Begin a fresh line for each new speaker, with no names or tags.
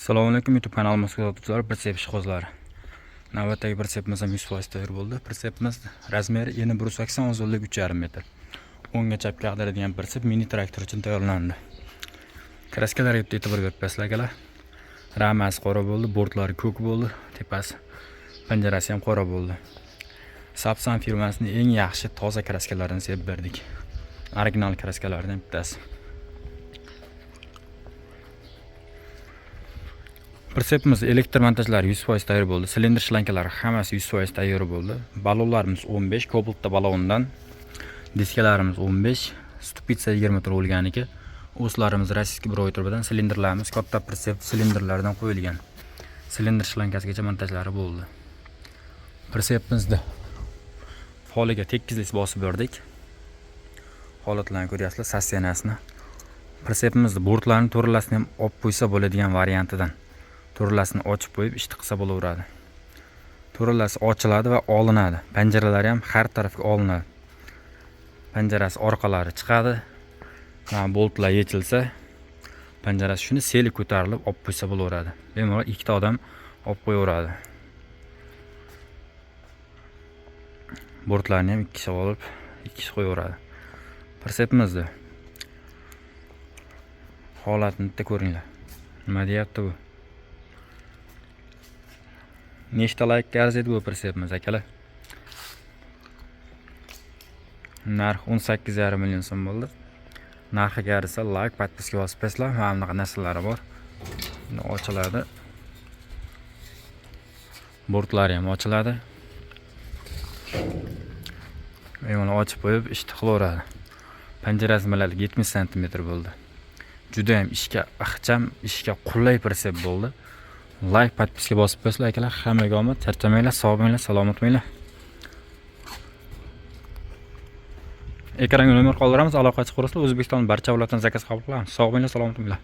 Assalomu alaykum, YouTube kanalimiz kuzatuvchilari, pritsep ishqibozlari. Navbatdagi pritsepimiz ham 100% tayyor bo'ldi. Pritsepimiz размер i eni 180, uzunligi 3,5 metr. O'ngga chapga ag'daradigan pritsep mini traktor uchun tayyorlandi. Kraskalarga bitta e'tibor berib qo'yasizlar, akalar. Ramasi qora bo'ldi, bortlari ko'k bo'ldi, tepasi, panjarasi ham qora bo'ldi. Sapsan firmasining eng yaxshi toza kraskalarini sepib berdik. Original kraskalardan bittasi. Pritsepimiz elektr montajlari 100% tayyor bo'ldi. Silindr shlankalari hammasi 100% tayyor bo'ldi. Ballonlarimiz 15, Kobaltda ballondan, diskalarimiz 15, stupitsa 20 bo'lganiki. O'slarimiz российский буровой trubadan, silindrlarimiz katta pritsep silindrlardan qo'yilgan. Silindr shlankasigacha montajlari bo'ldi. Pritsepimizni foliga tekizlik bosib berdik. Holatlarni ko'ryapsizlar, состояние sini. Pritsepimizni bortlarini to'rilasini ham olib qo'ysa bo'ladigan variantidan. To'rilasini ochib qo'yib ishni qilsa bo'laveradi. To'rilasi ochiladi va olinadi. Panjaralari ham har tarafga olinadi. Panjarasi orqalari chiqadi. Mana boltlar yechilsa, panjarasi shuni seli ko'tarilib olib qo'ysa bo'laveradi. Bemalol ikkita odam olib qo'yaveradi. Bortlarni ham ikki kishi olib, ikki kishi qo'yaveradi. Pritsepimizni holatini bitta ko'ringlar. Nima deyapti bu? Nechta laykka arziydi bu pritsepimiz, akalar? Narx 18,5 million so'm bo'ldi. Narxiga arzisa layk, подписка bosib qo'ysanglar, mana bunaqa narsalari bor. Buni ochiladi. Bortlari ham ochiladi. Bemalol ochib qo'yib ishni qilaveradi. Panjarasi balandligi 70 sm bo'ldi. Juda ham ishga ixcham, ishga qulay pritsep bo'ldi. Layk, подписка bosib qo'ysanglar, akalar, hammaga omad, charchamanglar, sog' bo'linglar, salomat bo'linglar. Ekranga nomer qoldiramiz, aloqa chiqarasizlar. O'zbekistonning barcha viloyatidan zakaz qabul qilamiz. Sog' bo'linglar, salomat bo'linglar.